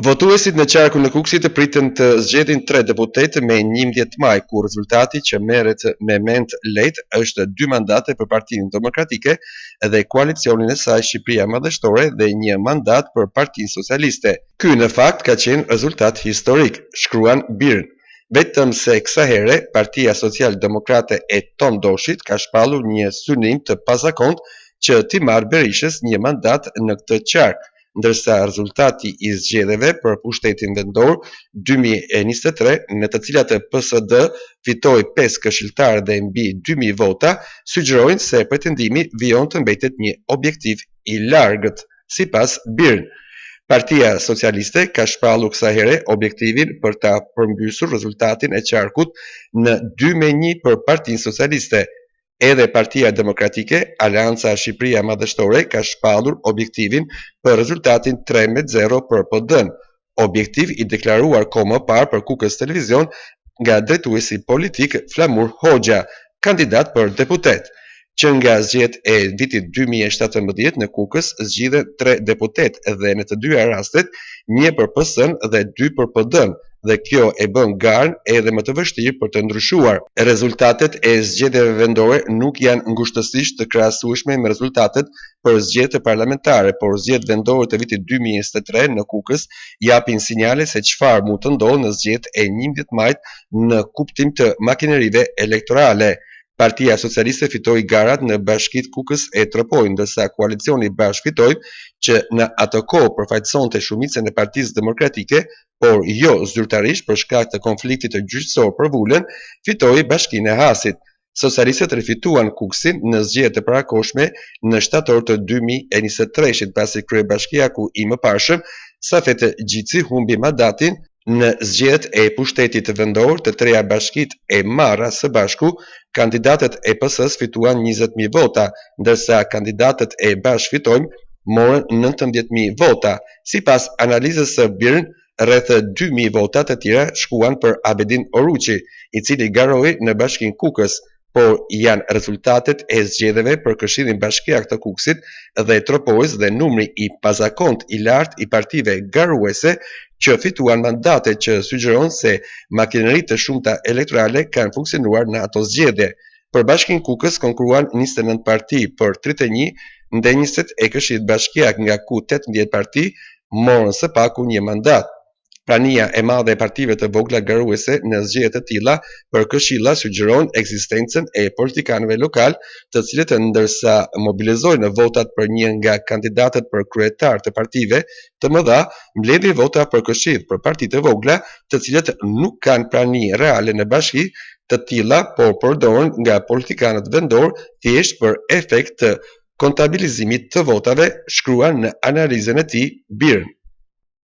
Votuesit në qarkun e Kukësit priten të zgjedhin tre deputetë me 11 maj, ku rezultati që merret me mend lehtë është dy mandate për Partinë Demokratike dhe koalicionin e saj Shqipëria Madhështore dhe një mandat për Partinë Socialiste. Ky në fakt ka qenë rezultat historik, shkruan BIRN. Vetëm se kësaj here Partia Social Demokrate e Tom Doshit ka shpallur një synim të pazakontë që t'i marrë Berishës një mandat në këtë qark, ndërsa rezultati i zgjedhjeve për pushtetin vendor 2023, në të cilat PSD fitoi 5 këshilltarë dhe mbi 2000 vota, sugjerojnë se pretendimi vijon të mbetet një objektiv i largët, sipas BIRN. Partia Socialiste ka shpallur kësaj here objektivin për ta përmbysur rezultatin e qarkut në 2-1 për Partinë Socialiste. Edhe Partia Demokratike, Aleanca Shqipëria Madhështore ka shpallur objektivin për rezultatin 3-0 për PD-n, objektiv i deklaruar kohë më parë për Kukës Televizion nga drejtuesi politik Flamur Hoxha, kandidat për deputet. Që nga zgjedhjet e vitit 2017 në Kukës zgjidhen 3 deputetë dhe në të dyja rastet një për PS-n dhe dy për PD-n dhe kjo e bën garën edhe më të vështirë për të ndryshuar. Rezultatet e zgjedhjeve vendore nuk janë ngushtësisht të krahasueshme me rezultatet për zgjedhjet parlamentare, por zgjedhjet vendore të vitit 2023 në Kukës japin sinjale se çfarë mund të ndodhë në zgjedhjet e 11 majit në kuptim të makinerive elektorale. Partia Socialiste fitoi garat në bashkitë Kukës e Tropojë, ndërsa koalicioni Bashkë Fitojmë, që në atë kohë përfaqësonte shumicën e Partisë Demokratike, por jo zyrtarisht për shkak të konfliktit të gjyqësor për vulën, fitoi bashkinë e Hasit. Socialistët rifituan Kukësin në zgjedhje të parakohshme në shtator të 2023-shit, pasi kryebashkiaku i mëparshëm Safet Gjici humbi mandatin në zgjedhjet e pushtetit vendor të treja bashkitë e marra së bashku, kandidatët e PS-s fituan 20.000 vota, ndërsa kandidatët e Bashkë Fitojmë morën 19.000 vota. Sipas analizës së BIRN, rreth 2.000 vota të tjera shkuan për Abedin Oruçi, i cili garoi në bashkinë Kukës, por janë rezultatet e zgjedhjeve për Këshillin Bashkiak të Kukësit dhe Tropojës dhe numri i pazakont i lartë i partive garuese që fituan mandate që sugjeron se makineritë të shumta elektorale kanë funksionuar në ato zgjedhje. Për Bashkinë Kukës konkurruan 29 parti për 31 ndenjëset e Këshillit Bashkiak, nga ku 18 parti morën së paku një mandat. Prania e madhe e partive të vogla garuese në zgjedhje të tilla për këshilla sugjeron ekzistencën e politikanëve lokal, të cilët ndërsa mobilizojnë votat për një nga kandidatët për kryetar të partive të mëdha, mbledhin vota për këshill për parti të vogla, të cilët nuk kanë prani reale në bashki të tilla, por përdoren nga politikanët vendor thjesht për efekt të kontabilizimit të votave, shkruan në analizën e tij BIRN.